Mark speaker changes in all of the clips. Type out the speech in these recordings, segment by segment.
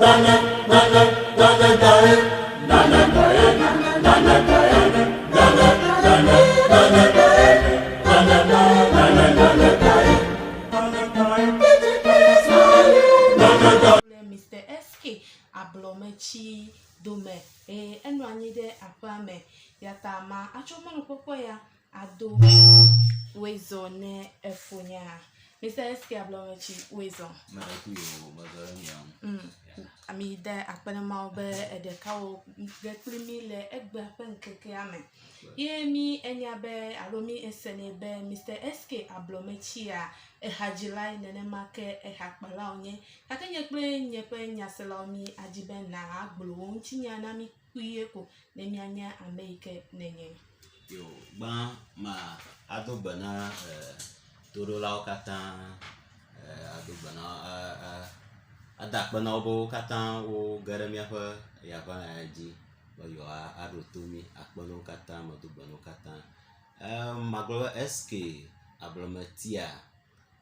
Speaker 1: Kple Mister SK ablɔmetsi dome eye enɔ anyi ɖe aƒea me. Ya ta ma atsɔ mɔnukpɔkpɔ ya ado woezɔ ne efonya. Mister SK ablɔmetsi woezɔ.
Speaker 2: Meɖe ku yi o, mezɔ ɖe mia ŋu.
Speaker 1: Ami de akpe ɖe Mawu be eɖeka wɔ ge kpli mí le egbea ƒe ŋkekea me. Ye mí enya be alo mí esenɛ be Mister SK ablɔmetsia ehadzilae nenema ke ehakpalawo nye. Gake nye kple nye ƒe nyaselawo mí adi be nàgblɔ wò ŋutinya na mí kpuie ko ne míanya ame yi ke nènye.
Speaker 2: Yo, gbã ma ado gbe na eh, toɖolawo katã eh, ado gbe na eh, eh, ada akpe na wo be wo katã woge ɖe míaƒe yaʋa dzi be yewoa aɖo to mí. Akpe na wo katã, medo gbe na wo katã. Eh, magblɔ be SK ablɔmetia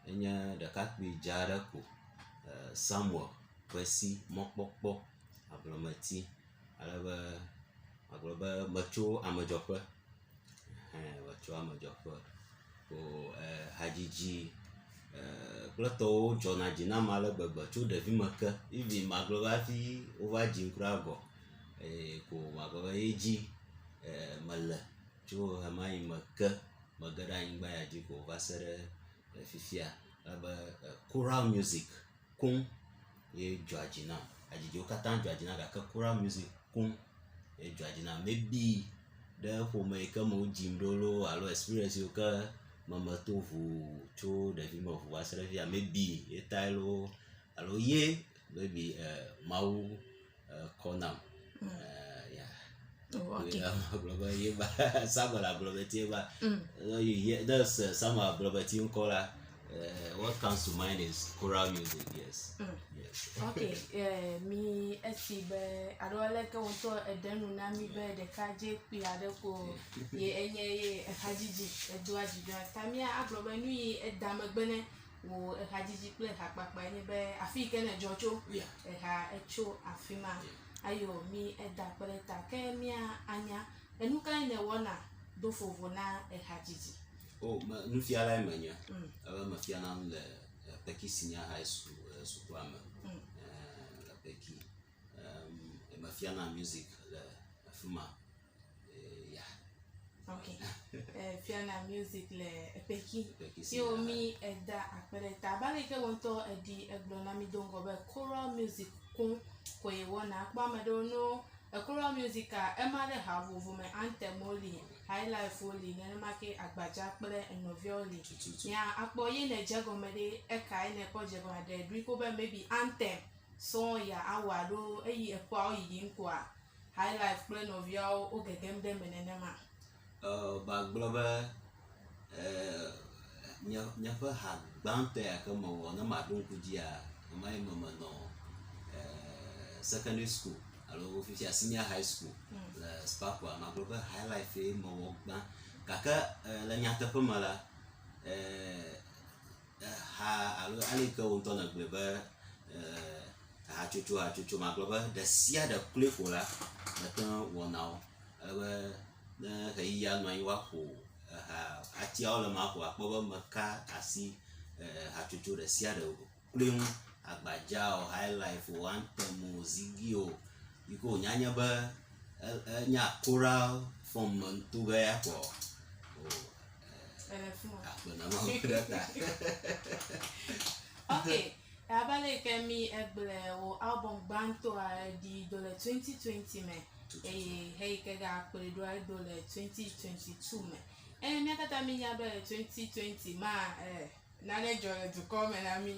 Speaker 2: enye ɖekakpui dza aɖe ko. Eh, Samuel Kwesi mɔkpɔkpɔ ablɔmeti. Ale be magblɔ be metso amedzɔƒe. Ɛhɛn, metso amedzɔƒe. Ko eh, hadzidzi eh, kple tɔwo dzɔna dzi nam ale gbegbe tso ɖevime ke. Even magblɔ be hafi wova dzim kura gɔ. Eye ko magblɔ be ye dzi eh, mele tso ɣemaɣi me ke mege ɖe anyigba ya dzi ko va se ɖe fifia. Ale be choral music koŋ ye dzɔa dzi nam. Hadzidziwo katã dzɔa dzi nam gake choral music koŋ ye dzɔa dzi nam. Maybe ɖe ƒome yi ke me wodzim ɖo loo alo experience yiwo ke me meto ʋuu tso ɖevime ʋuu va se ɖe fifia maybe ye tae loo alo ye maybe eh, Mawu eh, kɔ nam. Eh, yeah.
Speaker 1: Oh, okay.
Speaker 2: Magblɔ be ye ba Samuel Ablɔbeti ye ba. Ne you hear ne ese Samuel Ablɔbeti ŋkɔ la, eh, what comes to mind is choral music. Yes. Yes.
Speaker 1: Ok, eh, mi esi be alo aleke wo ŋutɔ eɖe nu na mi be ɖekadze kpui aɖe ko ye enye ye ehadzidzi edoa dzidzɔ ta mía agblɔ be nu yi eda megbe ne wò ehadzidzi kple ehakpakpa nye be afi yi ke nèdzɔ tso eha etso afi ma. Ayo mi eda kpe ɖe ta ke mía anya enu kae nèwɔna do vovo na ehadzidzi?
Speaker 2: Oh, me, nufialae menye. Ebe mefiana nu le eh, Peki Senior High School, eh, sukua me. Eh, le Peki. Um, mefiana music le afi ma. Eh, yeah.
Speaker 1: Ok. Eh, fiana music le Peki.
Speaker 2: Peki
Speaker 1: Yo
Speaker 2: Senior High.
Speaker 1: mi eda akpe ɖe ta. Abe ale yi ke wo ŋutɔ eɖi egblɔ na mi do ŋgɔ be choral music koŋ koe wɔna. Akpɔ ame ɖewo no choral music a ema ɖe ha vovovo me. Anthem wo li, high life wo li, nenema ke agbadza kple enɔviawo li.
Speaker 2: Tututu.
Speaker 1: Nya akpɔ ye ne dze gɔme ɖe eka ye ne kpɔ dze gɔme ɖe ɖui ko be maybe anthem sɔŋ ya awɔ alo eyi eƒeawo yiyim koa high life kple nɔviawo wo gegem ɖe eme nenema.
Speaker 2: Uh, magblɔ be eh, nye míaƒe ha gbãtɔ ya ke mewɔ ne maɖo ŋku dzia, ɣemaɣi me menɔ eh, secondary school alo fifia senior high school le Spakoa, magblɔ be high life ye mewɔ gbã. Gake eh, le nyateƒe me la, eh, ha alo ale yi ke wò ŋutɔ nègblɔe be eh, hatsotso hatsotso magblɔ be ɖe sia ɖe kloe ko la, mete ŋu wɔna wo. Ale be ne ɣeyiɣia nɔ anyi woaƒo eha atiawo le eme aƒo akpɔ be meka asi eh, hatsotso ɖe sia ɖe kloe ŋu. Agbadza o, high life o, anthem o, zigi o, yi ke wònya nye be enya choral form me ŋutɔ ge ya kɔ o.
Speaker 1: Ele fi ma.
Speaker 2: Akpe na Mawu ɖe ta.
Speaker 1: Ok, abe ale yi ke mi egblɔe wò album gbãtɔa eɖi do le 2020 me eye heyi ke gakplɔe ɖoa edo le 2022 me. Eye mía katã mínya be 2020 ma eh, nane dzɔ le dukɔ me na mí.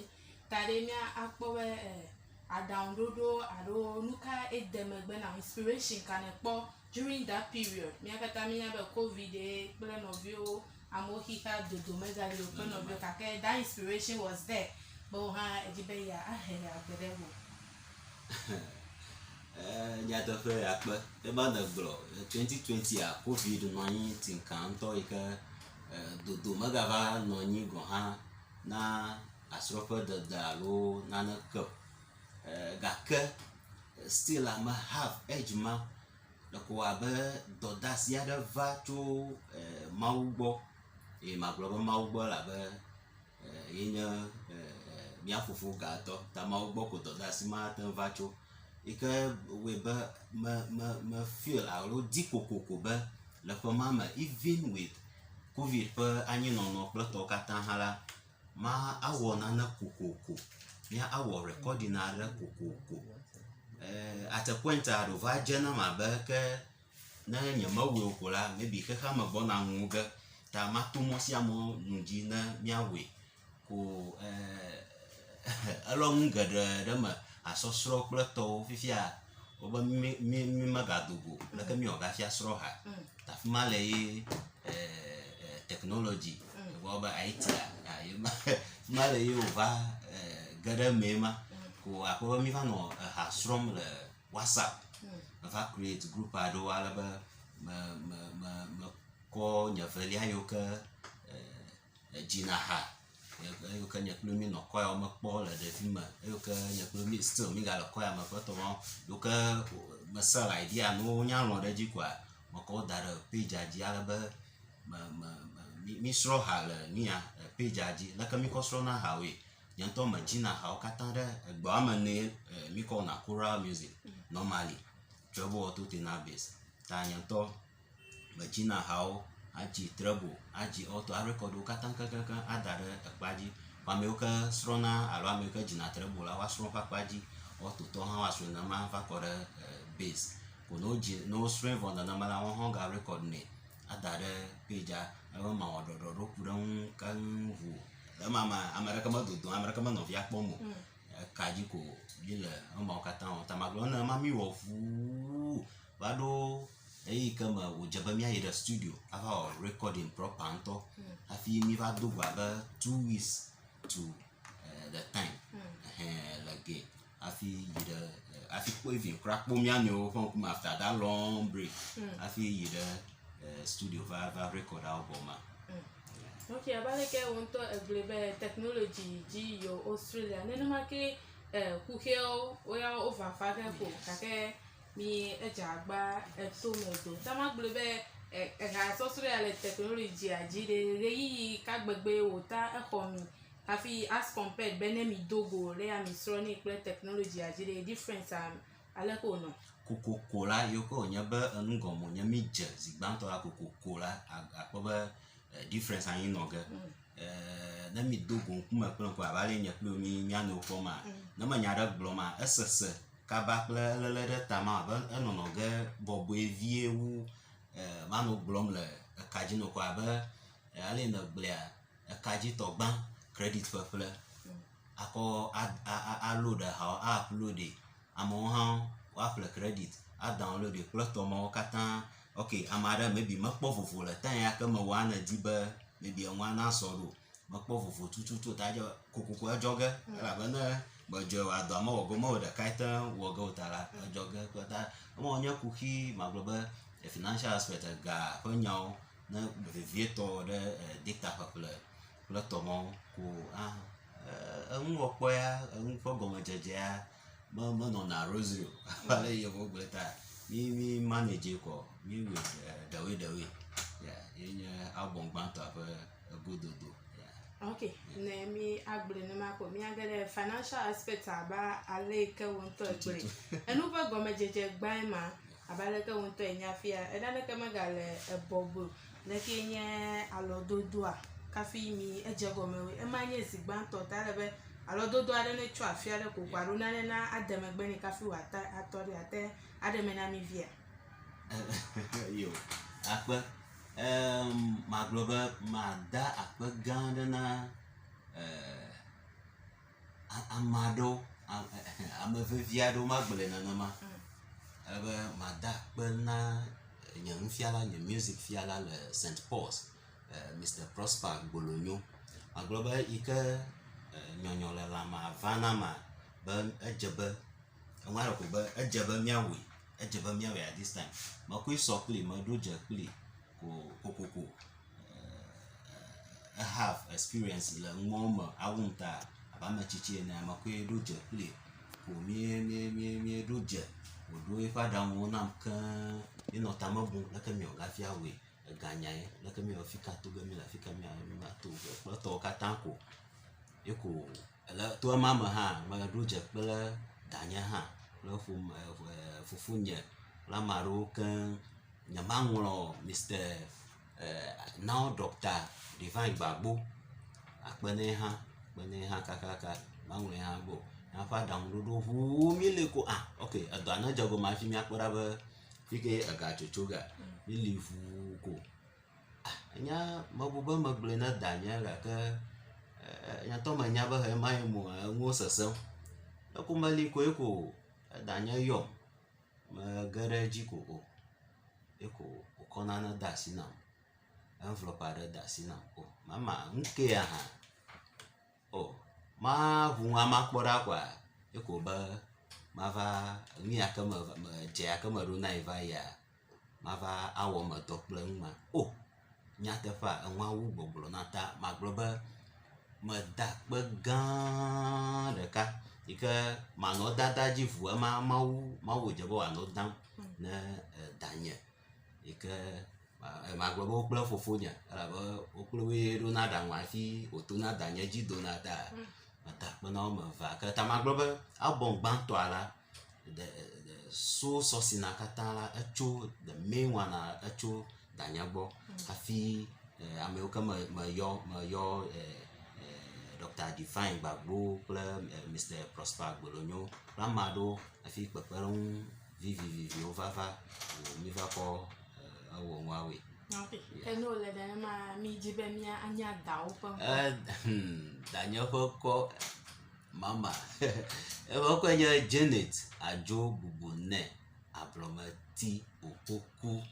Speaker 1: Ta ɖe mía akpɔ be eh, aɖaŋuɖoɖo alo nu ka ede megbe na inspiration ka nèkpɔ during that period. Mía katã mínya be COVID ye kple nɔviwo amewo xixa dodo megali o kple nɔviwo gake that inspiration was there be wò hã edzi be ya ahe agbe ɖe wò.
Speaker 2: Eh, nyateƒe akpe ema nègblɔ 2020 a covid nɔ anyi tinka ŋutɔ yi ke eh, dodo megava nɔ anyi gɔ̃ hã na asrɔ̃ƒe dede alo naneke o. Eh, gake Still la me have edge ma. Ɖeko wɔ abe dɔdeasi aɖe va tso Mawu gbɔ eye magblɔ be Mawu gbɔ elabe ye nye mía fofo gãtɔ ta Mawu gbɔ ko dɔdeasi ma ate ŋu va tso. Yi ke wɔe be me me me feel alo di kokoko be le ƒe ma me even with covid ƒe anyinɔnɔ kple tɔwo katã hã la, ma awɔ nane kokoko. Mía awɔ recording aɖe kokoko. At a point a ɖo va dze nam abe ke ne nyemewɔe o ko la maybe xexeame gbɔna ŋu ge ta mato mɔ sia mɔ nu dzi ne míawɔe. Ko elɔ nu geɖe ɖe eme asɔsrɔ̃ kple tɔwo fifia wobe mí mí mí megado go leke míwɔ gafia srɔ̃ ha. Ta afi ma le ye technology wɔ be IT a ye ma fi ma le ye wòva ge ɖe emee ma. Ko akpɔ be míva nɔ eha srɔ̃m le WhatsApp. Meva create group aɖewo ale be me me me mekɔ nye velia yiwo ke dzina ha eyiwo ke nye kple mi nɔ kɔya me kpɔ le ɖevi me eyiwo ke nye kple mi still mi gale kɔya me ƒe tɔ mawo yiwo ke me sell idea ne wonya lɔ̃ ɖe edzi koa mekɔ wo da ɖe pagea dzi ale be me me me mi srɔ̃ ha le nuya pagea dzi. Leke mi kɔ srɔ̃na hawoe? Nye ŋutɔ medzina hawo katã ɖe egbe woame enee mi kɔ wɔna choral music normally treble alto tenor bass ta nye ŋutɔ medzina hawo, adzi treble, adzi alto, arekɔd wo katã kekeake ada ɖe ekpea dzi. Vɔ ame yiwo ke srɔ̃na alo ame yiwo ke dzina treble la, woasrɔ̃ woƒe akpa dzi. Alto tɔwo hã woasrɔ̃e nenema va kɔ ɖe bass. Ko ne wodzi ne wosrɔ̃e vɔ nenema la, woawo hã woga rekɔd nɛ ada ɖe pagea ale be mawɔ ɖɔɖɔɖo ku ɖe eŋu keŋ ʋuu. Le ema mea, ame aɖeke medo dɔ, ame aɖeke menɔ nɔvia kpɔm o. Eka dzi ko míle emawo katã wɔm. Ta magblɔ ne nenema míwɔ ʋuu va ɖo ɣeyiɣi ke me wòdze be míayi ɖe studio ava wɔ recording proper ŋutɔ hafi míva do go abe 2 weeks to the time ɛhɛn le ge hafi yi ɖe hafi kpɔ even kura kpɔ mía nɔewo ƒe ŋkume after that long break hafi yi ɖe studio va record album ma.
Speaker 1: Ok, abe aleke wò ŋutɔ egblɔe be technology dzi yio Australia nenema ke kuxiawo woya wova fa ge ko gake mi edze agba eto me do. Ta magblɔe be eha sɔsrɔ̃ ya le technologya dzi ɖe ɣeyiɣi ka gbegbe wòta exɔ mi hafi as compared be ne mi do go le ya mi srɔ̃ nɛ kple technologya dzi ɖe difference a aleke wònɔ?
Speaker 2: Kokoko la yiwo ke wònye be enu gɔme wònye mi dze zi gbãtɔ la kokoko la akpɔ be difference anyi nɔ ge. Ne mi do go ŋkume kple ŋku abe ale nye kple wò mi mía nɔewo kpɔ ma, ne me nya ɖe gblɔm ma, esese kaba kple elele ɖe ta ma abe enɔnɔ ge bɔbɔe vie wu manɔ gblɔm le eka dzi nɔ ko abe ale nègblɔea eka dzi tɔ gbã credit ƒeƒle akɔ aload ehawo a upload amewo hã woaƒle credit a download kple tɔ mawo katã. Ok ame aɖe maybe mekpɔ vovo le time ya ke me woa nedi be maybe enua nasɔ ɖo mekpɔ vovo tututu o ta edze kokoko edzɔ ge elabe ne medzɔe oa dɔa mewɔ ge mewɔ ɖekae te wɔ ge o ta la edzɔ ge kple ta ema wònye kuxi magblɔ be financial aspect ega ƒe nyawo ne vevietɔ ɖe data ƒeƒle kple tɔ mawo ko enuwɔkpɔ ya enu ƒe gɔmedzedzea me menɔna rosy o abe ale yevuwo gblɔe ta mi mi manage kɔ mi wɔe ɖewoe ɖewoe yeah ye nye album gbãtɔa ƒe egododo yeah.
Speaker 1: Ok, ne mi agblɔe nenema ko míage ɖe financial aspect abe ale yi ke wò ŋutɔ egblɔe. Enu ƒe gɔmedzedze gbãe ma abe ale ke wò ŋutɔ enya fia naneke megale ebɔbɔe o. Leke nye alɔdodoa kafi mi edze gɔme ema nye zi gbãtɔ ta ele be alɔdodo aɖe ne tso afi aɖe kokoko alo nane na ade megbe nɛ kafi wòate atɔ ɖi ate aɖe eme na mi via.
Speaker 2: Yo, akpe. Magblɔ be mada akpe gã aɖe na ame aɖewo, ame vevi aɖewo magblɔe nenema. Ale be mada akpe na nye nufiala, nye music fiala le St. Paul's, Mr. Prosper Gbolonyo. Magblɔ be yi ke nyɔnyɔ le lãmea va na ma be edze be enua ɖe ko be edze be míawɔe, edze be míawɔe at this time. Mekɔe sɔ kpli, meɖo dze kpli ko kokoko. Ehave experience le nuawo me awum ta abe ame tsitsi ene mekɔe ɖo dze kpli ko. Eko mí mí mí míeɖo dze wòɖo eƒe aɖaŋuwo nam keŋ. Míenɔ tame bum leke míawɔ hafi awɔe. Eganyae leke míawɔ fi ka to ge míle afi ka míato kple etɔwo katã ko. Eko le to ema me hã meɖo dze kple danye hã kple ƒome fofonye kple ame aɖewo keŋ. Nyemaŋlɔ Mister now Doctor Divine Gbagbo akpe nɛ hã akpe nɛ hã kakaka maŋlɔe hã be o. Míaƒe aɖaŋuɖoɖo ʋuu míli ko ah ok edɔa ne dze gɔme hafi míakpɔ ɖa be fi ke ega tsotso gea míli ʋuu ko. Ah enya mebu be megblɔe ne danye gake nye ŋutɔ menya be ɣemaɣi moa enuwo sesẽm. Eko meli koe ko danye yɔm mege ɖe edzi ko o. Eko wòkɔ nane de asi nam. Envelope aɖe de asi nam o mama nu kea hã o maʋu nua makpɔ ɖa koa eko be mava nu ya ke me dze ya ke meɖo na yi va yia mava awɔ eme dɔ kple nu ma. O nyateƒea enua wu gbɔgblɔ na ta magblɔ be meda akpe gã ɖeka yi ke manɔ dada dzi ŋu ema Mawu Mawu wòdze be wòanɔ dam ne danye yi ke magblɔ be wo kple fofonye elabe wo kple woe ɖona aɖaŋu hafi wòtona danye dzi dona ta meda akpe na wo ame evea ke ta magblɔ be album gbãtɔa la the the so sɔsina katã la etso the main one etso danye gbɔ hafi ame yiwo ke me meyɔ meyɔ Doctor Divine Gbagbo kple Mister Prosper Gbolonyo kple ame aɖewo hafi kpekpeɖeŋu viviviviwo va va míva kɔ ewɔ nuawoe.
Speaker 1: Ok, ke ne wòle nenema mi dzi be mía anya dawo ƒe ŋkɔ.
Speaker 2: Danye ƒe ŋkɔ mama eƒe ŋkɔe nye Janet Adzo Bubune Ablɔmeti Opoku.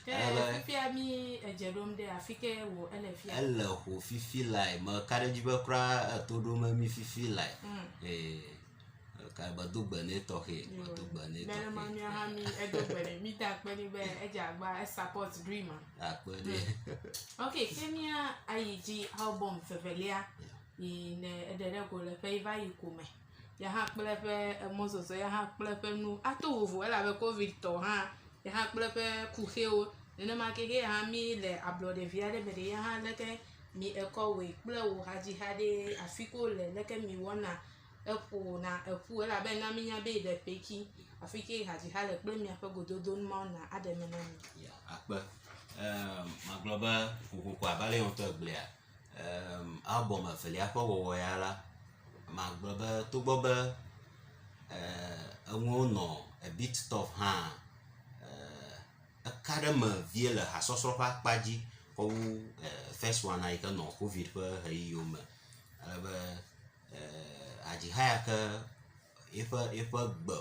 Speaker 1: Ke fifia mi edze ɖom ɖe afi ke wò ele fia?
Speaker 2: Ele ho fifi lae. Meka ɖe edzi be kura eto ɖom mi fifi lae. Ka medo gbe nɛ tɔxɛ. Medo gbe nɛ tɔxɛ.
Speaker 1: Nenema mía hã mi edo gbe nɛ. Mi da akpe nɛ be edze agba esupport dream a.
Speaker 2: Akpe nɛ.
Speaker 1: Ok, ke mía ayi dzi album vevelia yi ne eɖe ɖe go le ƒe yi va yi ko me. Ya hã kple eƒe emɔzɔzɔ, ya hã kple eƒe nu ato vovo elabe Covid tɔ hã ya hã kple eƒe kuxiwo. Nenema ke ya hã mi le ablɔɖe vi aɖe me ɖe ya hã leke mi ekɔ wɔe kple wò hadziha ɖe afi ke wole leke mi wɔna eƒona eƒu elabe na mínya be le ƒeki afi ke hadziha le kple miaƒe gododo nu mawo na aɖe me na mi.
Speaker 2: Ya, akpe. Magblɔ be kokoko abe ale ŋutɔ egblɔea, album evelia ƒe wɔwɔ ya la, magblɔ be togbɔ be enuwo nɔ a bit tough hã, eka ɖe eme vie le hasɔsrɔ̃ ƒe akpa dzi kɔ wu first one yi ke nɔ Covid ƒe ɣeyiɣiwo me. Ale be hadziha ya ke eƒe eƒe gbe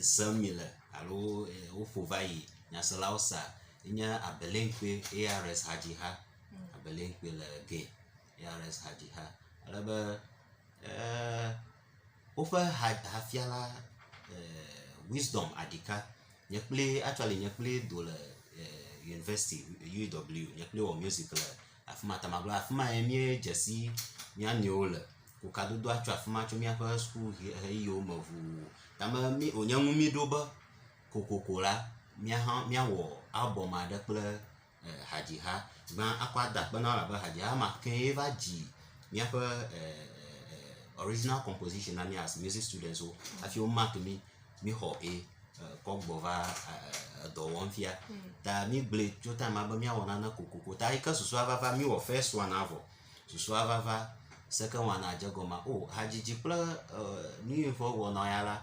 Speaker 2: sem mi le alo woƒo va yi nyaselawo sea enye Abelenkpe ARS hadziha. Abelenkpe le gɛ ARS hadziha. Ale be woƒe ha hafiala Wisdom Adika nye kpli actually nye kpli do le university UW nye kpli wɔ music le afi ma ta magblɔ afi ma ye míedze si mía nɔewo le. Ko kadodoa tso afi ma tso míaƒe suku ɣeyiɣiwo me ʋuu. Ta me mí wònye nu míɖo be kokoko la mía hã míawɔ album aɖe kple hadziha. Gbã akɔ ada akpe na wo elabe hadziha ma kee va dzi míaƒe original composition na mí as music students wo hafi wo mark mí míxɔ A kɔ gbɔ va edɔ wɔm fia. Ta mígblɔe tso time ma be míawɔ nane kokoko. Ta eyi ke susua va va míwɔ first one vɔ. Susua va va second one dze gɔmea, o hadzidzi kple nu yi ƒe wɔna ya la,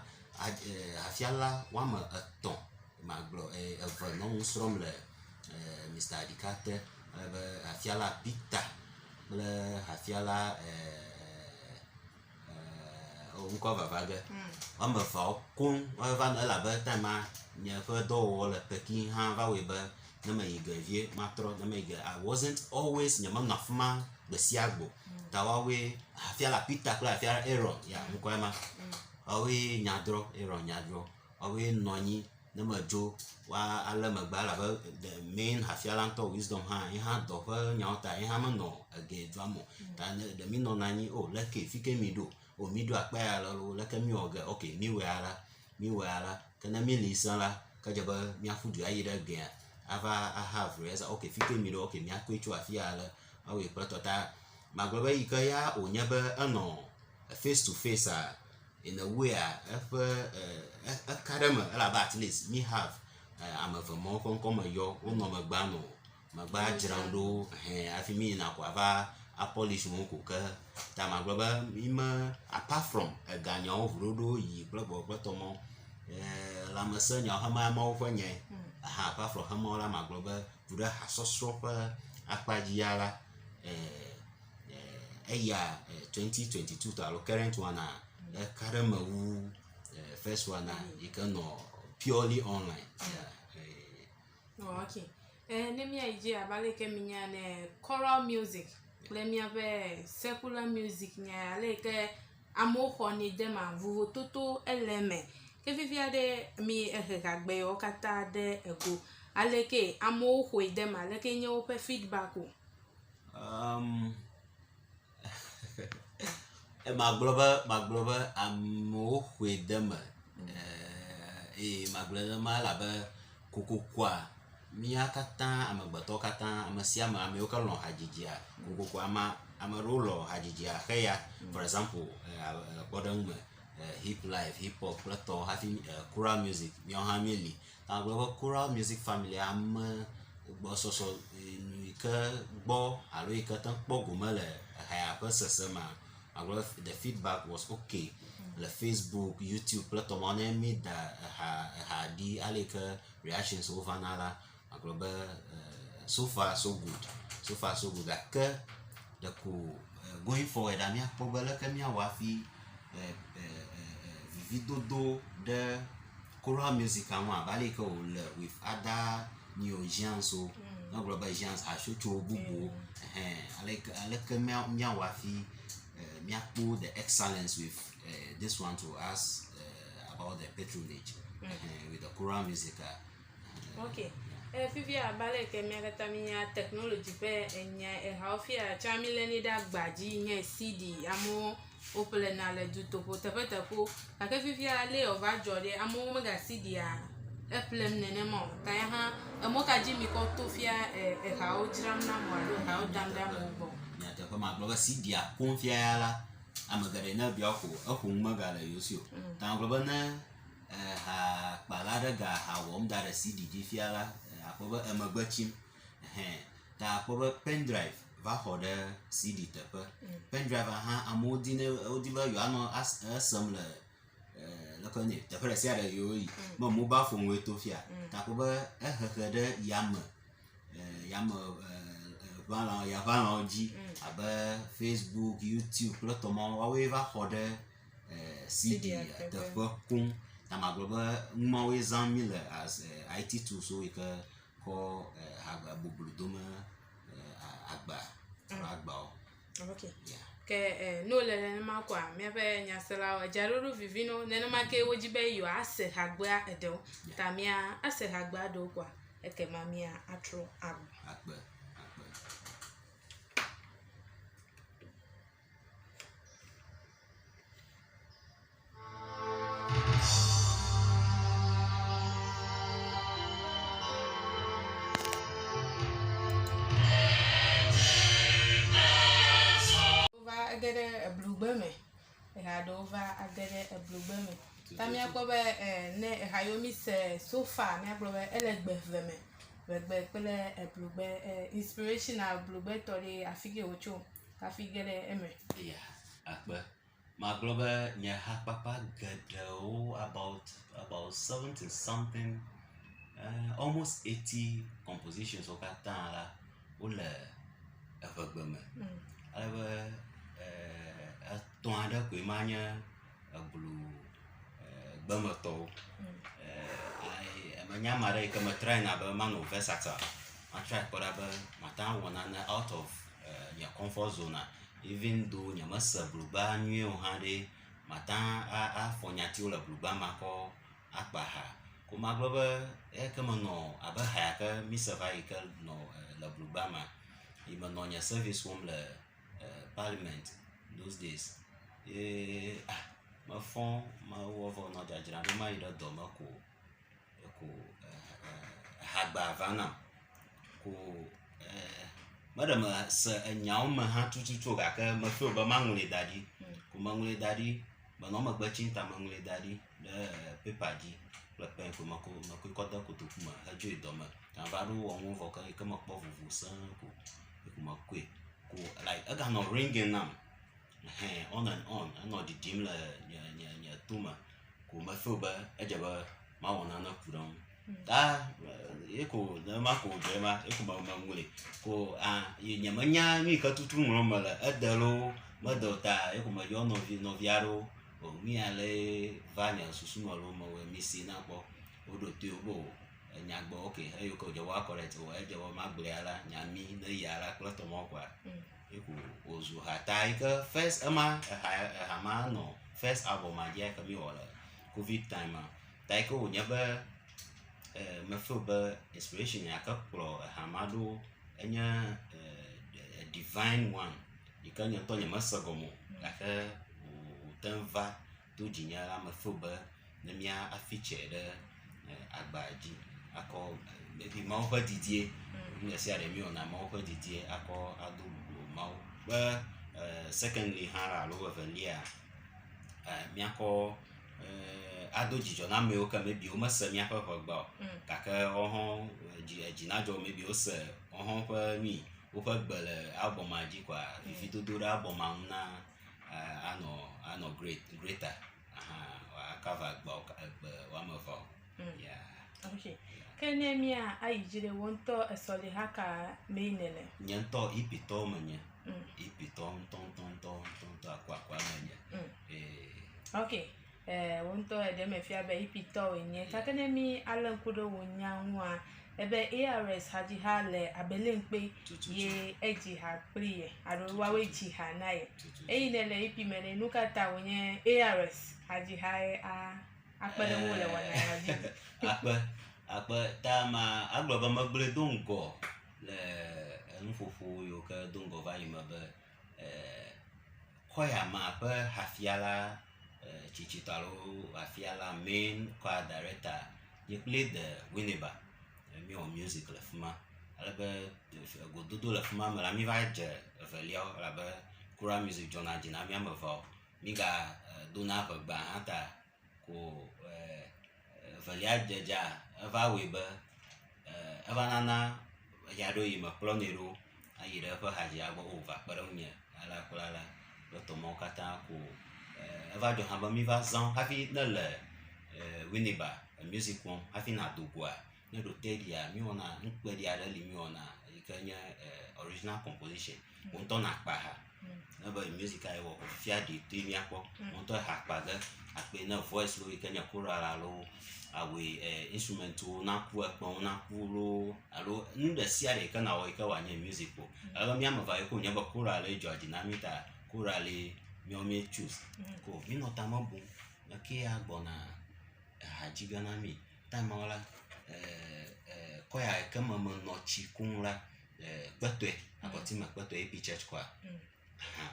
Speaker 2: hafiala woame etɔ̃ magblɔ eve nɔ nu srɔ̃m le Mister Adika te. Ale be hafiala Peter kple hafiala ŋkɔ vava ge. Woame eveawo koŋ woava elabe time ma nye ƒe dɔwɔwɔ le Pekin hã va wɔe be ne meyi ge vie matrɔ ne meyi ge I wasn't always nyemenɔ afi ma gbe sia gbe o. Ta woawoe hafiala Peter kple hafiala Aaron ya ŋkɔe ma. Woawoe nyadrɔ Aaron nyadrɔ. Woawoe nɔ anyi ne medzo woa alé megbe elabe the main hafiala ŋutɔ Wisdom hã ye hã dɔ ƒe nyawo ta ye hã menɔ ege dua me o. Ta ne ɖe mi nɔna anyi o leke fi ke mi ɖo. O mi ɖo akpa ya le loo, leke mi wɔ ge? Ok, mi wɔe alea, mi wɔe alea. Ke ne mi li sẽ la, ke dze be míaƒu du ayi ɖe gea ava aha rehearsal. Ok, fi ke mi ɖo, ok, míakɔe tso afi ya ale awɔe kple tɔ ta. Magblɔ be yi ke ya wònye be enɔ face to face a, in a way a, eƒe eka ɖe eme elabe at least mi have ame eve mawo ƒe ŋkɔ me yɔ, wonɔ megbea nɔ megbea dzram ɖo hɛn hafi mi yina ko ava a polish wo ko ke. Ta magblɔ be mi me apart from eganyawo ʋuɖoɖo yi kple gbɔ kple tɔ mawo, lãmesẽnyawo hema mawo ƒe nyae. Aha apart from hemawo la magblɔ be ku ɖe hasɔsrɔ̃ ƒe akpa dzi ya la, eya 2022 tɔ alo current one a, eka ɖe eme wu first one a yi ke nɔ purely online. Yeah.
Speaker 1: Oh, okay. Ne míayi dzi abe ale ke minya ene, choral music kple míaƒe secular music nya ale yi ke amewo xɔnɛ de ma vovototo ele eme. Ke fifia ɖe mi ehe hagbe yawo katã ɖe ego. Aleke amewo xɔe de me? Aleke nye woƒe feedback o?
Speaker 2: Magblɔ be magblɔ be amewo xɔe de eme eye magblɔe nenema elabe kokokoa mía katã amegbetɔwo katã ame sia ame ame yiwo ke lɔ̃ hadzidzia kokokoa ama ame ɖewo lɔ̃ hadzidzia xeya for example le kpɔɖeŋu me hip life, hip hop kple tɔwo hafi choral music míawo hã míeli. Magblɔ be choral music family ame gbɔsɔsɔ nu yi ke gbɔ alo yi ke te ŋu kpɔ gome le haya ƒe sese mea, magblɔ be the feedback was okay le Facebook, YouTube kple tɔ mawo ne mi da eha eha ɖi ale yi ke reactions wo vana la, magblɔ be so far so good, so far so good gake ɖeko going forward a míakpɔ be leke míawɔ hafi vividodo ɖe choral music ŋu abe ale yi ke wòle with other new genres wo. Ne wogblɔ be genres hatsotso bubuwo ɛhɛn aleke aleke míawɔ hafi míakpɔ the excellence with this one to ask about the patronage ɛhɛn with the choral music a.
Speaker 1: Ok. Fifia abe ale yi ke mía katã míenya technology ƒe enya ehawo fia tsã mílénɛ ɖe agba dzi nye CD amewo woƒlena le dutoƒo teƒeteƒewo gake fifia ale wòva dzɔ ɖe amewo mega CD-a eƒlem nenema o. Ta ya hã emɔ ka dzi mikɔ to fia ehawo dzram na amewo alo ehawo dam ɖe amewo gbɔ?
Speaker 2: Nyateƒe magblɔ be CD-a koŋ fia ya la, ame geɖe ne ebia wo ko eƒo nu megale yewo si o. Ta magblɔ be ne ehakpala aɖe ga ha wɔm da ɖe CD dzi fia la, akpɔ be emegbe tsim. Ɛhɛn ta akpɔ be pendrive va xɔ ɖe CD teƒe. Pendrive hã amewo di ne wodi be yewoanɔ esem le leke nɛ teƒe ɖe sia ɖe yewo yi. Me mobile phone woe to fia. Ta akpɔ be ehehe ɖe yame yame ʋãlawo yaʋãlawo dzi abe Facebook, YouTube kple tɔ mawo woawoe va xɔ ɖe CD teƒe koŋ. Ta magblɔ be nu mawoe zãm mi le as IT tools wo yi ke kɔ hagbe boblo dome agba alo agbawo.
Speaker 1: Ok. Yeah. Ke ne wole nenema koa, míaƒe nyaselawo edzaɖoɖo vivi na wo. Nenema ke wodzi be yewoase hagbea eɖewo. Ta mía ase hagbea ɖewo koa, ekema mía atrɔ agbɔ.
Speaker 2: Akpe, akpe.
Speaker 1: Wova ege ɖe eblugbe me. Eha ɖewo va age ɖe eblugbe me. Ta míakpɔ be ne eha yiwo míse so far míagblɔ be ele gbe eve me. Ʋegbe kple eblugbe. Inspirational blugbe tɔ ɖe afi ke wòtso hafi ge ɖe eme.
Speaker 2: Yeah, akpe. Magblɔ be nye hakpakpa geɖewo about 70 something almost 80 compositions wo katã la wole eʋegbe me. Ale be etɔ̃ aɖe koe ma nye eblu gbemetɔwo. Menye ame aɖe yi ke me try na be manɔ versatile. Ma try kpɔ ɖa be mate ŋu awɔ nane out of nye comfort zone a even though nyemese blugbea nyuie o hã ɖe, mate ŋu afɔ nyatiwo le blugba ma kɔ akpa ha. Ko magblɔ be eyi ke menɔ abe ha ya ke mise va yi ke nɔ le blugba mea, yi menɔ nye service wɔm le parliament those days. Ye ah mefɔ mewɔ vɔ nɔ dzadzram ɖo mayi ɖe dɔ me ko ko hagba va nam ko meɖe mese enyawo me hã tututu o gake me feel be maŋlɔe da ɖi. Ko meŋlɔe da ɖi menɔ megbe tsim ta meŋlɔe da ɖi ɖe pepa dzi kple pɛn ko mekɔ mekɔe kɔ de kotoku me hedzo yi dɔ me. Meva ɖo wɔ nuwo vɔ ke mekpɔ vovo sẽe ko ko mekɔe ko like eganɔ ringing nam hɛn on and on enɔ ɖiɖim le nye nye nye to me ko me feel be edze be mawɔ nane ku ɖe ŋu. Ta ye ko nenema ko wòdzɔe ma ye ko me meŋlɔe ko ah ye nyemenya nu yi ke tutu ŋlɔm mele ede loo mede o ta ye ko meyɔ nɔvi nɔvi aɖewo o nu ya le va nye susu me loo mewɔe misi na kpɔ woɖo toe wobe o enyagbe ok eyi ke wòdze be woa correct o edze be magblɔe alea nya mi ne yi alea kple tɔmɔwo koa ye ko wòzu ha ta yi ke first ema eha eha ma nɔ first album ma dzi yi ke míwɔ le covid time ma ta yi ke wònye be me feel be inspiration ya ke kplɔ eha ma ɖo enye divine one yi ke nye ŋutɔ nyemese gɔme o gake wòte ŋu va to dzinye la me feel be ne mía feature ɖe agba dzi akɔ maybe Mawu ƒe didie nu ɖe sia ɖe míwɔna Mawu ƒe didie akɔ ado bubu Mawu be secondly hã la alo evelia míakɔ ado dzidzɔ na amewo ke maybe womese míaƒe ʋegbea o gake woawo hã dzi edzi nadzɔ wo maybe wose woawo hã ƒe nui woƒe gbe le album-a dzi koa vividodo ɖe album-a ŋu na anɔ anɔ great greater aha cover gbeawo egbe woame eveawo. Yeah.
Speaker 1: Ok. Ke ne mía ayi dzi ɖe wò ŋutɔ esɔleha ka mee nèle?
Speaker 2: Nye ŋutɔ EP-tɔ menye. EP-tɔ ŋutɔŋutɔŋutɔ ŋutɔŋutɔ akuakua menye.
Speaker 1: Ee. Ok. Wò ŋutɔ eɖe eme fia be EP-tɔ wònye. Gake ne mí alé ŋku ɖe wò nya ŋua, ebe ARS hadziha le Abeleŋkpe ye edzi ha kpli ye alo woawoe dzi ha na ye. Eyi nèle EP me ɖe, nu ka ta wònye ARS hadzihae a akpe ɖe ŋuwò le wɔna ya dzi?
Speaker 2: Akpe, akpe ta ma agblɔ be megblɔe do ŋgɔ le enuƒoƒo yiwo ke do ŋgɔ va yi me be choir ma ƒe hafiala tsitsitɔ alo hafiala main choir director nye kpli de Winneba míewɔ music le fi ma. Ale be egododo le fi ma me la míva dze eveliawo elabe choral music dzɔna dzi na mía ame eveawo. Míga dona ʋegbea hã ta ko evelia dzedzea eva wɔe be eva nana eya ɖo yi mekplɔnɛ ɖo ayi ɖe eƒe hadzia gbɔ o va kpe ɖe ŋunye alea kple alea kple tɔ mawo katã ko eva dzɔ hã be míva zã hafi ne le Winneba music wɔm hafi nado goa ne ɖo te ɖia míwɔna nukpeɖi aɖe li míwɔna yi ke nye original composition. Wò ŋutɔ nakpa ha. Ne be music a yewɔ ko fifia ɖi toe míakpɔ. Wò ŋutɔ ha kpa ge akpe ne voice loo yi ke nye choral alo awɔe instrumentwo naku ekpẽwo naku loo alo nu ɖe sia ɖe yi ke nawɔ yi ke wòanye music o. Ale be mía ame evea yi ke wònye be choral ye dzɔa dzi na mí ta choral ye míawo mí choose. Ko mínɔ tame bum meke ya gbɔna eha dzi ge na mí. Time mawo la choir yi ke me menɔ tsi koŋ la kpetɔe agɔtime kpetɔe EP church choir. Aha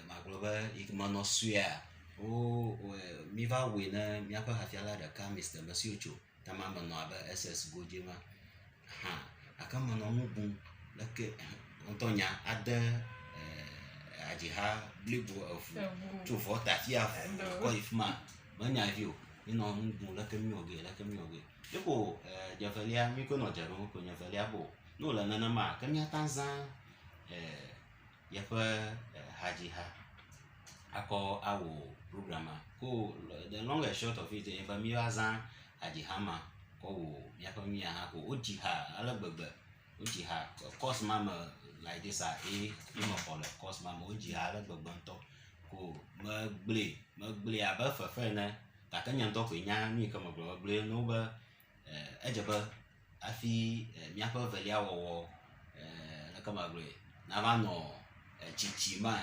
Speaker 2: magblɔ be yi ke menɔ suea wo míva wɔe ne míaƒe hafiala ɖeka Mr. Mesiocho ta ma menɔ abe SS godzi ma. Aha gake menɔ nu bum leke ŋutɔ nya ade hadziha blibo eŋu tso vɔta fia kɔ yi fi ma menya vi o. Míenɔ nu bum leke míwɔ gee leke míwɔ gee. Ye ko dze evelia mí ko nɔ dze ɖom ko nye evelia be o ne wòle nenema ke míate ŋu azã yeƒe hadziha akɔ awɔ program ma. Ko the long and short of it ye nye be míva zã hadziha ma kɔ wɔ míaƒe nu ya hã ko wodzi ha ale gbegbe. Wodzi ha course ma me like this a ye mexɔ le course ma me. Wodzi ha ale gbegbe ŋutɔ ko megblɔe megblɔe abe fefe ene gake nye ŋutɔ koe nya nu yi ke megblɔ. Megblɔe na wo be edze be hafi míaƒe evelia wɔwɔ leke magblɔe nava nɔ tsitsima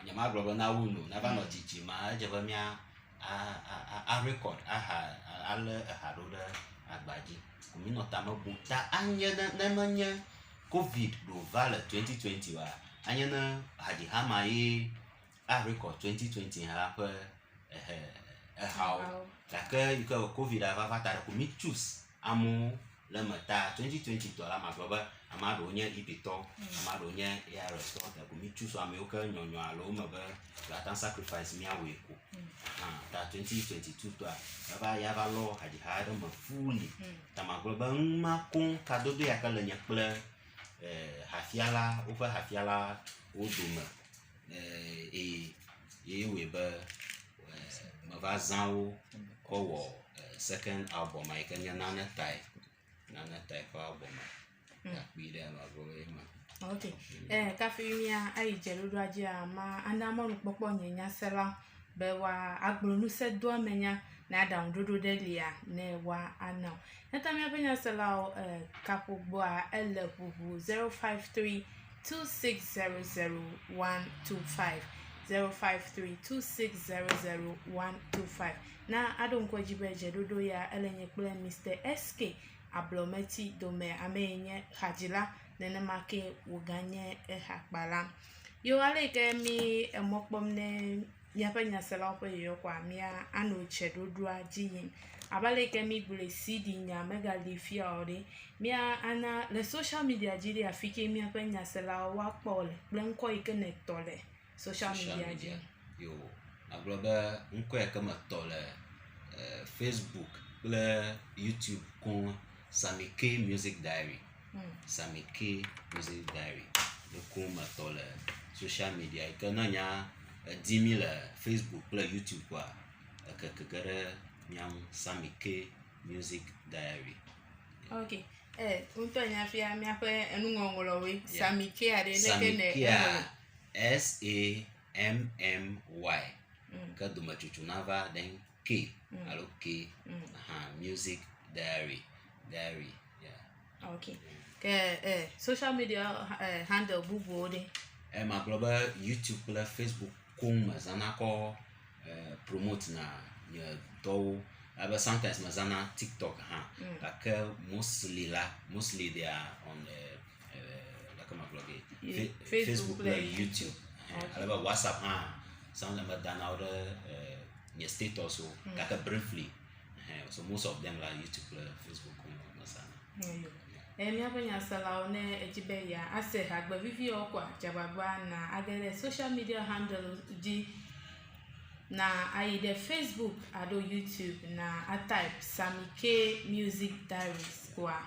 Speaker 2: nyemagblɔ be nawu nu o nava nɔ tsitsima edze be mía a record aha alé eha ɖo ɖe agba dzi. Ko mínɔ tame bum ta anye ne ne menye covid ɖo va le 2020 oa anye ne hadziha ma ye. a record 2020 hã ƒe ehe ehawo. Gake yi ke Covid va va ta ɖeko mi choose amewo le eme ta 2020 tɔ la magblɔ be ame aɖewo nye EP tɔ, ame aɖewo nye ARS tɔ. Ɖeko mi choose ame yiwo ke nyɔnyɔa le wo me be yewoate ŋu sacrifice míawɔe ko. Hã ta 2022 tɔa eva ya va lɔ hadziha aɖe me fully. Ta magblɔ be nu ma koŋ kadodo ya ke le nye kple eh, hafiala woƒe hafiala wo dome eh, eye ye wɔe be eh, meva zã wo kɔ wɔ eh, second album yi ke nye Nane Tae Nane Tae ƒe album gakpui ɖe magblɔ be ema.
Speaker 1: Ok. Eh, kafi mía ayi dzeɖoɖoa dzia, ma ana mɔnukpɔkpɔ nye nyasela be woa agblɔ ŋusẽdoamenya ne aɖaŋuɖoɖo ɖe lia ne woa ana wo. Eta míaƒe nyaselawo eh, kaƒogbɔa ele ʋuʋu 053 2600 125 053 2600 125 na aɖo ŋku edzi be dzeɖoɖo ya ele nye kple Mr. SK Ablɔmeti dome ame yi nye hadzila nenema ke wòganye ehakpala. Yo ale yi ke mi emɔ kpɔm ne míaƒe nyaselawo ƒe yɔyɔ koa mía anɔ dzeɖoɖoa dzi yim. Abe ale yi ke mi gblɔe CD nya megali fia o ɖe, mía ana le social media dzi ɖe afi ke míaƒe nyaselawo woakpɔ le kple ŋkɔ yi ke nètɔ le social media dzi.
Speaker 2: Yo, magblɔ be ŋkɔ yi ke metɔ le eh, Facebook kple YouTube koŋ Sammy K Music Diary. Sammy K Music Diary ye koŋ metɔ le social media yi ke ne nya edi mí le Facebook kple YouTube koa ekeke ge ɖe mía ŋu Sammy K Music Diary.
Speaker 1: Ok. Eh, ŋutɔ nya fia míaƒe enuŋɔŋlɔwoe.
Speaker 2: Yeah.
Speaker 1: Sammy K aɖe leke
Speaker 2: Sammy
Speaker 1: ne
Speaker 2: K a
Speaker 1: eŋlɔ?
Speaker 2: S A M M Y ke dometsotso nava then K alo K aha Music Diary Diary yeah.
Speaker 1: Ok. Ke eh, social media eh, handle bubuwo ɖe.
Speaker 2: E magblɔ be YouTube kple Facebook koŋ mezãna kɔ eh, promote na nye dɔwo abe sometimes mezãna TikTok hã gake mostly la mostly they are on eh, eh, leke magblɔ ge
Speaker 1: Facebook
Speaker 2: Facebook
Speaker 1: kple
Speaker 2: kple YouTube Eh, ale be WhatsApp hã sometimes medana wo ɖe eh, nye status wo gake briefly eh, so most of them la YouTube kple Facebook koŋ mezãna.
Speaker 1: Eyo. Eh, míaƒe nyaselawo ne edzi be ya ase hagbe viviwo koa dzeagbagba na age ɖe social media handle dzi na ayi ɖe Facebook alo YouTube na atype Sammy K Music Diaries koa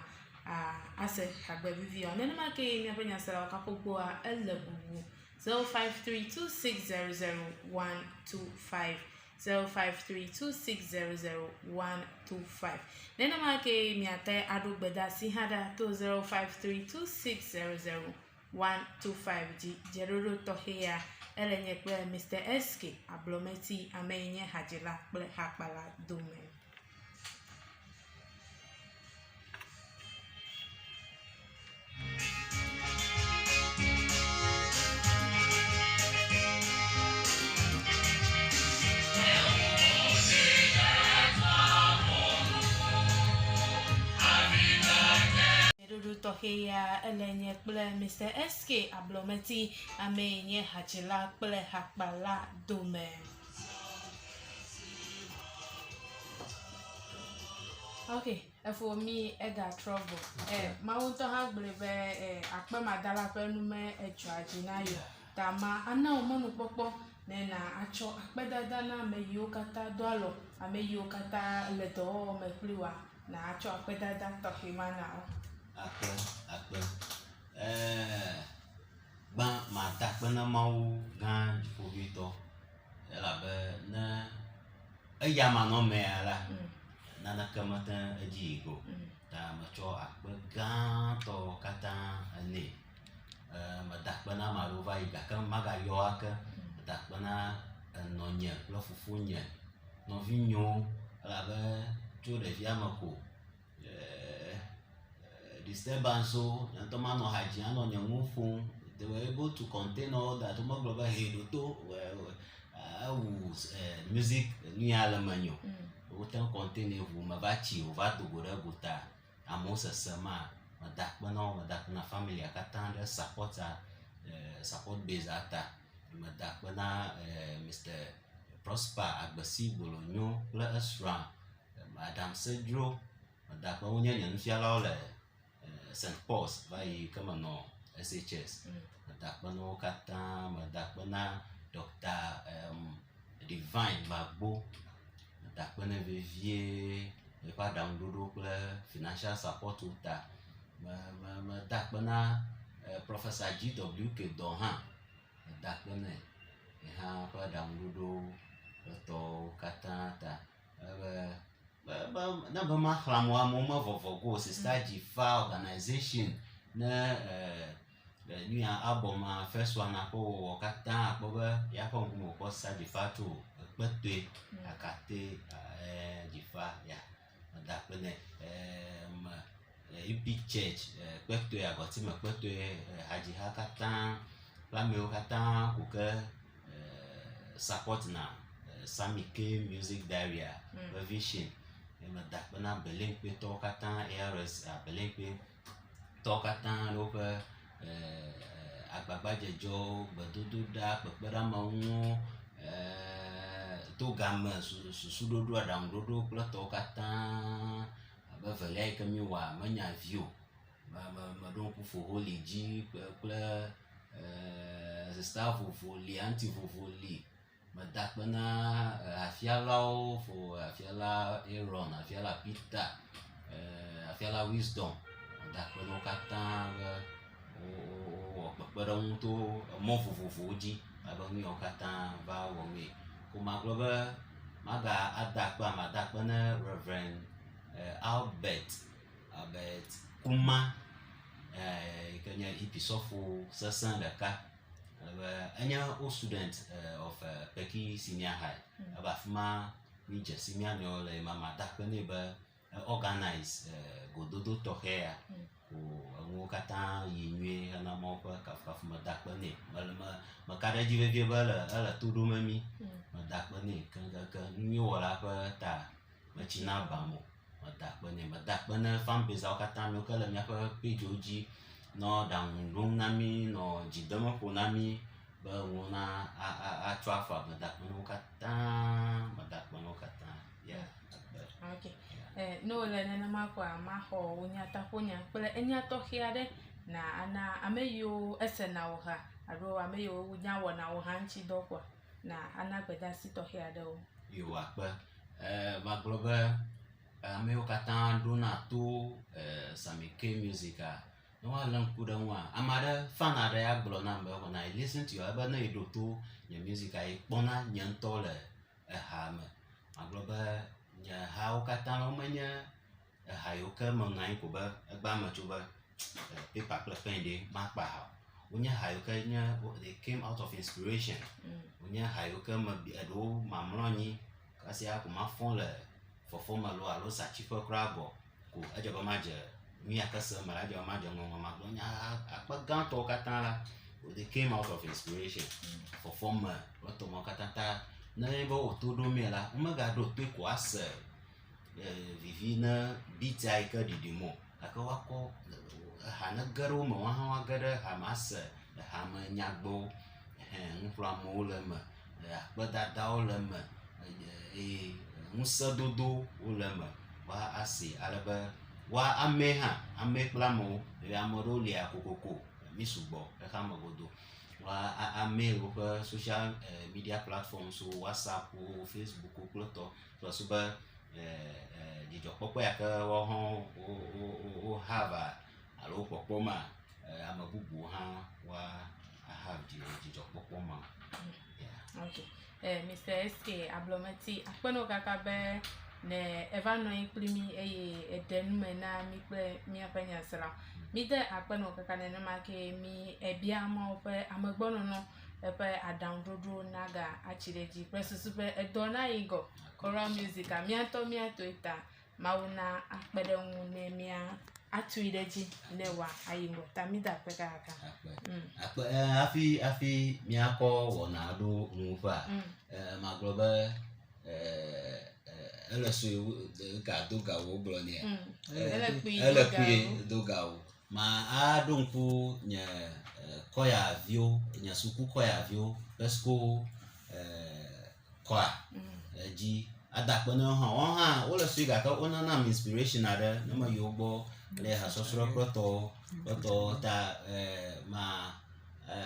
Speaker 1: a ase hagbe viviwo. Nenema ke míaƒe nyaselawo kaƒogbɔa ele ʋuʋu 0532600125 0532600125 nenema ke miate aɖo gbedeasi hã ɖa to 0532600125 dzi dzeɖoɖo tɔxɛ ya ele nye kple Mr. SK Ablɔmeti ame yi nye hadzila kple hakpala dome. Dzeɖoɖo tɔxɛ ya ele nye kple Mr. SK Ablɔmeti ame yi nye hadzila kple hakpala dome. Ok, efo mi egatrɔ gbɔ. Eh, Mawu ŋutɔ hã gblɔe be eh, akpemadala ƒe nume edzɔa dzi na ye. Ta ma ana wò mɔnukpɔkpɔ ne na atsɔ akpedada na ame yiwo katã do alɔ, ame yiwo katã le dɔwɔwɔ me kpli woa, na atsɔ akpedada tɔxɛ ma na wo.
Speaker 2: Akpe, akpe. Eh, gbã mada akpe na Mawu gã dziƒoʋĩtɔ elabe ne eya manɔmea la, naneke mete ŋu edzi yi ge o. Ta metsɔ akpe gãtɔ katã nɛ. Eh, meda akpe na ame aɖewo va yi gake magayɔ wo ake. Meda akpe na enɔnye kple fofonye, nɔvinyewo elabe tso ɖevia me ko eh, disturbance wo, nye ŋutɔ manɔ ha dzim anɔ nye nu ƒom. They were able to contain all that. Womegblɔ be he ɖo to ewu eh, music nu ya le menye o. Wote ŋu contain ʋu meva tsi wòva do go ɖe gota amewo sese ma meda akpe na wo, meda akpe na familia katã ɖe support a eh, support base a ta. Meda akpe na Mister Prosper Agbesi Gbolonyo kple esrɔ̃a Madam Sedzro. Meda akpe wonye nye nufialawo le St. Paul's va yi ke menɔ SHS. Meda akpe na wo katã. Meda akpe na Dɔkta Divine Gbagbo. Meda akpe nɛ vevie le eƒe aɖaŋuɖoɖo kple financial support wo ta. Me, me, meda akpe na Professor GWK Dɔ hã. Meda akpe nɛ ye hã eƒe aɖaŋuɖoɖo kple tɔwo katã ta. Ebe, be, be, ne be maxlẽ amewo, amewo mevɔvɔ go o. Sister Dzifa organization ne eh, nu ya album ma first one ƒe wɔwɔ katã akpɔ be ya ƒe ŋkume wòkpɔ Sister Dzifa tso ekpetoe akate eh, Dzifa ya meda akpe nɛ. Eh, me EP Church kpetoe agɔtime kpetoe hadziha katã kple amewo katã ko ke support na Sammy K Music Diary ƒe vision. Meda akpe na Berlin-kpetɔwo katã ARS Berlin-kpetɔwo katã le woƒe agbagbadzedzewo, gbedodoɖa, kpekpeɖeameŋuwo, to game, susuɖoɖo, aɖaŋuɖoɖo kple tɔwo katã abe evelia yi ke míewɔa menya vi o. Me, me, meɖo ŋku Foholi dzi kple sista vovo li, anti vovo li. Meda akpe na hafialawo, fo hafiala Aaron, hafiala Peter, hafiala Wisdom. Meda akpe na wo katã be wowɔ kpekpeɖeŋu to emɔ vovovowo dzi ale be nu yawo katã va wɔ mee. Ko magblɔ be maga ada akpe mada akpe ne Reverend Albert Albert Kuma yi ke nye EP sɔfo sesẽ ɖeka. Ebe enye old student of Peki Senior High. Ebe afi ma mídze si mía nɔewo le ema mada akpe nɛ be organize gododo tɔxɛ ya. Ko enuwo katã yi nyuie hena Mawu ƒe kafukafu meda akpe nɛ. Mele me meka ɖe edzi vevie be ele ele to ɖom mí. Meda akpe nɛ keŋkeŋkeŋ. Nunyuiwɔla ƒe ta metsina bam o. Meda akpe nɛ. Meda akpe ne fanbase-awo katã amewo ke le míaƒe page-wo dzi nɔ ɖaŋu ɖom na mí, nɔ dzi dem ƒo na mí be nuwo na a a atsɔ afɔ. Meda akpe na wo katã. Meda akpe na wo katã. Yeah, akpe.
Speaker 1: Ok. Eh, ne wòle nenema koa, maxɔ wò nyataƒonya kple enya tɔxɛ aɖe na ana ame yiwo esena wò ha alo ame yiwo nya wɔna wò ha ŋuti dɔ koa, na ana gbedeasi tɔxɛ aɖewo.
Speaker 2: Yo akpe. Eh, magblɔ be ame yiwo katã ɖona to eh, Sammy K Music-a, ne woalé ŋku ɖe eŋua, ame aɖe fan aɖe agblɔ nam be when I listen to you, ebe ne yeɖo to nye music-a, yekpɔna nye ŋutɔ le eha me. Magblɔ be nye hawo katã womenye eha yiwo ke menɔ anyi ko be egbea metso be paper kple pen ɖe makpa ha o. Wonye ha yiwo ke nye they came out of inspiration. Wonye ha yiwo ke me eɖewo mamlɔ anyi kasia ko mafɔ le fɔfɔme loo alo satsiƒe kura gɔ ko edze be madze nu ya ke sem mele edze be madze ŋɔŋlɔ magblɔ nya akpa gãtɔwo katã la they came out of inspiration. Fɔfɔme kple tɔ mawo katã ta ne be wo to ɖomee la womegaɖo toe ko ase vivi ne beat ya yi ke ɖiɖim o gake woakɔ eha ne ge ɖe wo me woawo hã woage ɖe ha me ase eha me nyagbewo ɛhɛ nuxlɔ̃amewo le eme, akpedadawo le eme eye ŋusẽdodo wole eme woase ale be woa ame hã ame kple amewo eye ame aɖewo lia kokoko mí sugbɔ xexea me godoo. Woa ame le woƒe social media platforms wo, WhatsApp wo, Facebook wo kple tɔ kple su be dzidzɔkpɔkpɔ ya ke woawo hã wo wo wo have alo wo kpɔkpɔ ma ame bubuwo hã woa have dzidzɔkpɔkpɔ ma.
Speaker 1: Yeah. Ok. Eh, Mr. SK Ablɔmeti, akpe na wò kaka be ne eva nɔ anyi kpli mí eye eɖe nu me na mí kple míaƒe nyaselawo. Míde akpe na wò kaka nenema ke mí ebia Mawu ƒe amegbɔnɔnɔ eƒe aɖaŋuɖoɖo naga atsi ɖe edzi kple susu be edɔ nayi ŋgɔ. Choral music a mía ŋutɔ míatoe ta Mawu na akpe ɖe ŋu ne mía atui ɖe edzi ne wòa ayi ŋgɔ ta mída akpe kakaka.
Speaker 2: Akpe. Akpe eh, hafi hafi míakɔ wɔna ɖo nuwuƒea, eh, magblɔ be eh, eh, ele sue wu ga do ga wo gblɔ nɛ.
Speaker 1: Ele kpui
Speaker 2: ele
Speaker 1: do
Speaker 2: kpui
Speaker 1: gawo.
Speaker 2: do gawo. Ma aɖo ŋku nye kɔya viwo, nye suku kɔya viwo. Pesco kɔa edzi ada akpe na wo hã. Woawo hã wole sue gake wonanam inspiration aɖe ne meyi wo gbɔ le hasɔsrɔ̃ kple tɔwo kple tɔwo ta ma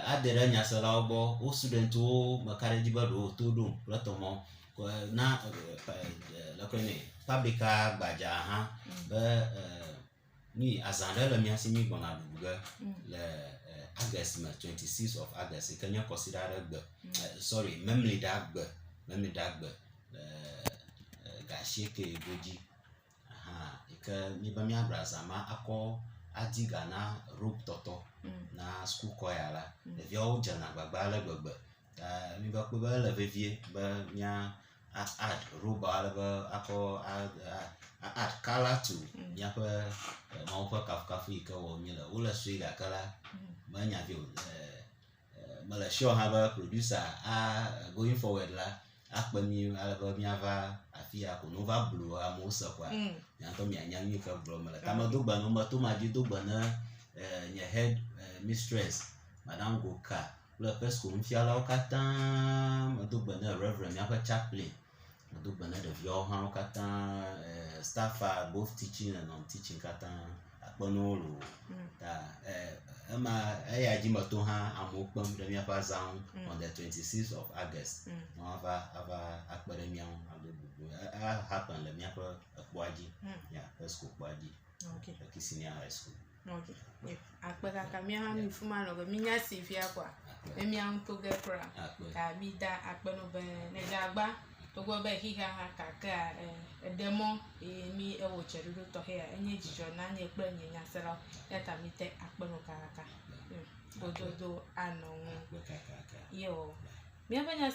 Speaker 2: ade ɖe nyaselawo gbɔ. Wo studentwo meka ɖe edzi be ɖewo to ɖom kple tɔ mɔ na leke nɛ publica gbadza hã be nui azã ɖe le mía si mí gbɔna ɖuɖu ge le August me 26 of August yi ke nye kɔsiɖa ɖe gbe sorry memleɖa gbe memleɖa gbe le ga asieke godzi hã yi ke míbe míaɖu azã ma akɔ adi ga na rope tɔtɔ na school choir la. Ɖeviawo dzena agbagba ale gbegbe ta míva kpɔe be ele vevie be mía add robe ale be akɔ add color to míaƒe Mawu ƒe kafukafu yi ke wɔm míele. Wole sue gake la menya vi o. Mele sure hã be producer a going forward la akpe mí ale be míava afi ya ko ne wova blu amewo se koa mia ŋutɔ mianya nu yi ke gblɔm mele. Ta medo gbe na wo, meto ma dzi do gbe na nye head mistress Madam Goka kple Pesco nufialawo katã. Medo gbe na Reverend míaƒe chaplain. Medo gbe na ɖeviawo hã wo katã, staff both teaching and non-teaching katã akpe na wo loo. Ta ema eya dzi meto hã amewo kpem ɖe míaƒe azã ŋu on the 26th of August. Ne woava ava akpe ɖe mía ŋu ado bubu. A happen le míaƒe ekpoa dzi. Ya, Pesco kpoa dzi.
Speaker 1: Okay.
Speaker 2: Lekki Senior High School.
Speaker 1: Okay. Akpe kaka mía hã mi fuma nɔ be mínya si fia koa. Ne mía ŋutɔ ge kura. Ta mi da akpe no be ne dze agba togbɔ be xixia hã kakea eɖe mɔ eye mi ewɔ dzeɖoɖo tɔxɛ enye dzidzɔ na nye kple nye nyaselawo. Eya ta mi te akpe no kakaka. Gododo anɔ ŋu. Yo. Míaƒe nya.